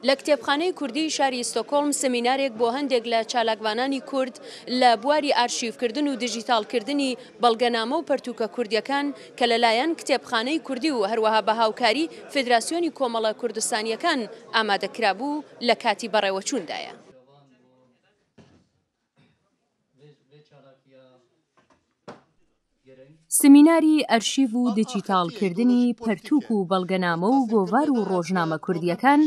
لە کتێبخانەی کوردیی شاری ستۆکۆڵم سمینارێک بۆ هەندێک لە چالاکڤانانی کورد لە بواری ئارشیڤکردن و دیجیتاڵکردنی بەڵگەنامە و پەرتووکە کوردییەکان کە لە لایەن کتێبخانەی کوردی و هەروەها بە هاوکاری فێدراسیۆنی کۆمەڵە کوردستانییەکان ئامادە کرابوو لە کاتی بەڕێوەچووندایە. سمیناری ئەرشیڤ و دیجیتاڵکردنی پەرتووک و بەڵگەنامە و گۆڤار و ڕۆژنامە کوردییەکان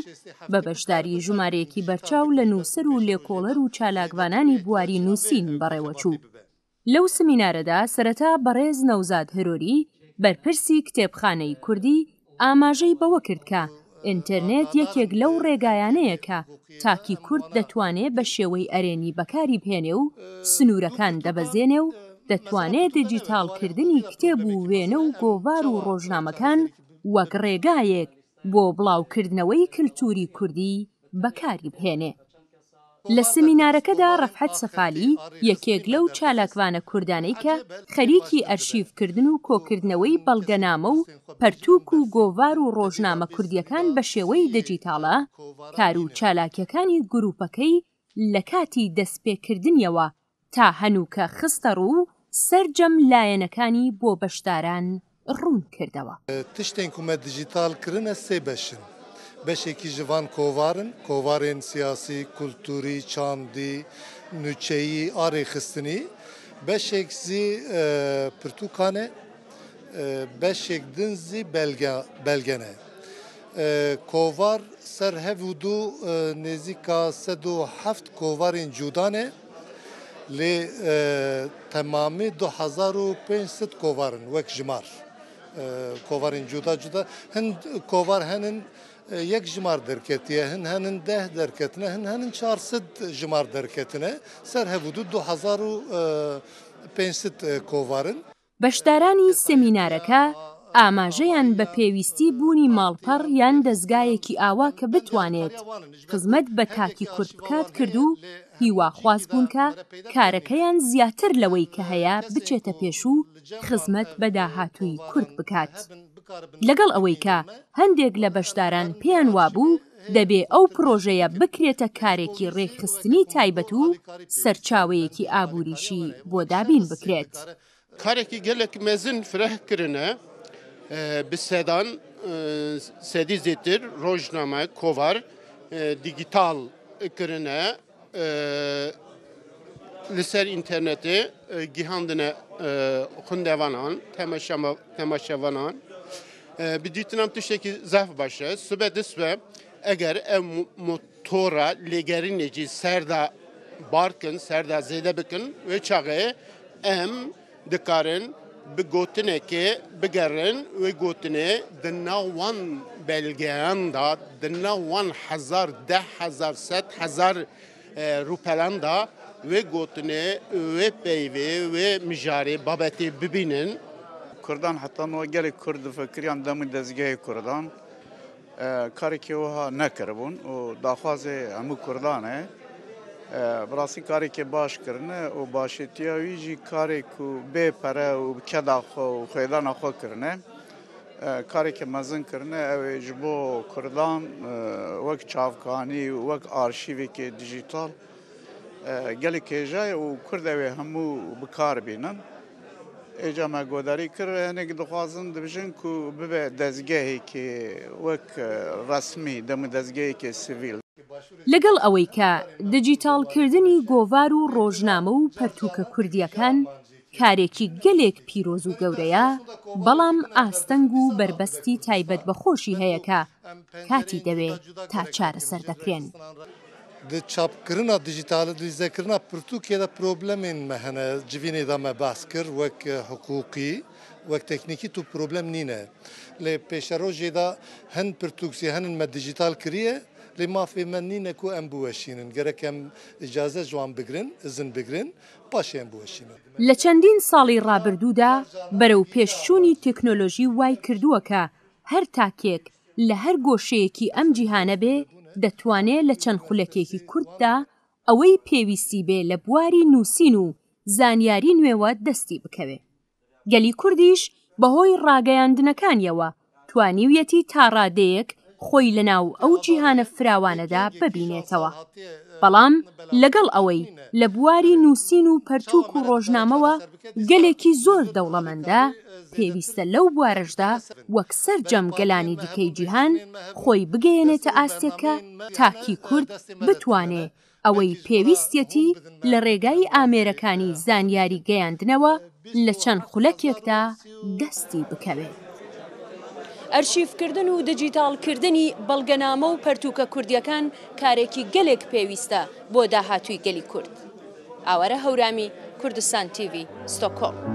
بە بەشداری ژمارەیەکی بەرچاو لە نووسەر و لێکۆڵەر و چالاکڤانانی بواری نووسین بەڕێوەچوو. لەو سمینارەدا سەرەتا بەڕێز نەوزاد هرۆری بەرپرسی کتێبخانەی کوردی ئاماژەی بەوە کرد کە ئینتێرنێت یەکێک لەو ڕێگایانەیە کە تاکی کورد دەتوانێ بە شێوەی ئەرێنی بەکاری بهێنێ و سنوورەکان دەبەزێنێ و دەتوانێ دیجیتاڵکردنی کتێب و وێنە و گۆڤار و ڕۆژنامەکان وەک ڕێگایەک بۆ بڵاوکردنەوەی کلتووری کوردی بەکاری بهێنێ. لە سمینارەکەدا ڕەفعەت سەفالی، یەکێک لەو چالاکڤانە کوردانەی کە خەریکی ئەرشیڤکردن و کۆکردنەوەی بەڵگەنامە و پەرتووک و گۆڤار و ڕۆژنامە کوردییەکان بە شێوەی دجیتاڵە، کار و چالاکییەکانی گرووپەکەی لە کاتی دەستپێکردنیەوە تا هەنووکە خستە ڕوو و سەرجەم لایەنەکانی بۆ بەشداران ڕوون کردەوە. Tiştên ku me dijîtal kirine sê beş in. Beşekî ji van kovar in, kovarên siyasî, kulturî, çandî, nûçeyî a rêxistinî. Beşek zî pirtûkan e, beşek din zî belge belge ne. Kovar ser hev û du nêzîka 107 kovarên cuda ne lê temamî 2500 kovar in wek jimar. Kovarên cuda cuda hin kovar henin yek jimar derketiye, hin henin deh derketine, hin henin 400 jimar derketine. Ser hev û du 2500 kovar in. بەشدارانی سێمینارەکە ئاماژەیان بە پێویستی بوونی ماڵپەڕ یان دەزگایەکی ئاوا کە بتوانێت خزمەت بە تاکی کورد بکات کرد و هیواخواز بوون کە کارەکەیان زیاتر لەوەی کە هەیە بچێتە پێش و خزمەت بە داهاتووی کورد بکات. لەگەڵ ئەوەی کە هەندێک لە بەشداران پێیان وابوو دەبێ ئەو پڕۆژەیە بکرێتە کارێکی ڕێکخستنی تایبەت و سەرچاوەیەکی ئابووریشی بۆ دابین بکرێت. Karekî gelek mezin fireh kirine bi sedan sedî zêtir rojname, kovar dîgîtal kirine li ser înternetê gihandine xwendevanan, temaşevanan. Bi dîtinan tiştekî zaf baş e. Sibe disibe eger ev motora lêgerînê jî serda barkin, serda zêde bikin wê çaxê em dikarin bi gotinekê bigerin wê gotinê di nav wan belgeyan da, di nav wan hezar, 10,000, 100,000 rûpelan da wê gotinê, wê peyvê, wê mijarê, babetê bibînin. Kurdan heta niha gelek Kurd difikiriyan dem û dezgehê Kurdan karekî wiha nekiribûn û daxwazê hemû Kurdan e. Bi rastî karekî baş kirine û başêtiya wî jî karê ku bê pere û bi keda xwe û xwêdana xwe kirine. Karekî mezin kirine ew ê ji bo Kurdan wek çavkanî û wek arşîvekê dijîtal gelek hêja ye û Kurd ew ê hemû bi kar bînin. Êca me godarî kir hinek dixwazin dibijin ku bibe dezgehekê wek resmî dem û dezgehekê sivîl. لەگەڵ ئەوەی کە دیجیتاڵکردنی گۆڤار و ڕۆژنامە و پەرتووکە کوردییەکان کارێکی گەلێک پیرۆز و گەورەیە، بەڵام ئاستەنگ و بەربەستی تایبەت بە خۆشی هەیە کە کاتی دەوێ تا چارەسەر دەکرێن. Di çapkirina dijîtalîzekirina pirtûkê de problemên me hene. Civînê de me behs kir wek hiqûqî, wek teknîkî tu problem nîne. Lê pêşerojê de hin pirtûk jî henin me dijîtal kiriye lê mafê me nîne ku em biweşînin. Gerek em îcaze ji wan bigirin, izin bigirin, paşê em biweşînin. لە چەندین ساڵی ڕابردوودا بەرەوپێشچوونی تەکنۆلۆژی وای کردووە کە هەر تاکێک لە هەر گۆشەیەکی ئەم جیهانە بێ دەتوانێ لە چەند خولەکێکی کورتدا ئەوەی پێویستی بێ لە بواری نووسین و زانیاری نوێوە دەستی بکەوێ. گەلی کوردیش بەهۆی ڕاگەیاندنەکانیەوە توانیویەتی تا ڕادەیەک خۆی لەناو ئەو جیهانە فراوانەدا ببینێتەوە. بەڵام لەگەڵ ئەوەی لە بواری نووسین و پەرتووک و ڕۆژنامەوە گەلێکی زۆر دەوڵەمەندە، پێویستە لەو بوارەشدا وەک سەرجەم گەلانی دیکەی جیهان خۆی بگەیەنێتە ئاستێک کە تاکی کورد بتوانێ ئەوەی پێویستیەتی لە ڕێگای ئامێرەکانی زانیاری گەیاندنەوە لە چەند خولەکێکدا دەستی بکەوێت. ئەرشیفکردن و دیجیتاڵکردنی بەڵگەنامە و پەرتووکە کوردییەکان کارێکی گەلێک پێویستە بۆ داهاتووی گەلی کورد. ئاوارە هەورامی، کوردستان تیڤی، ستۆکهۆڵم.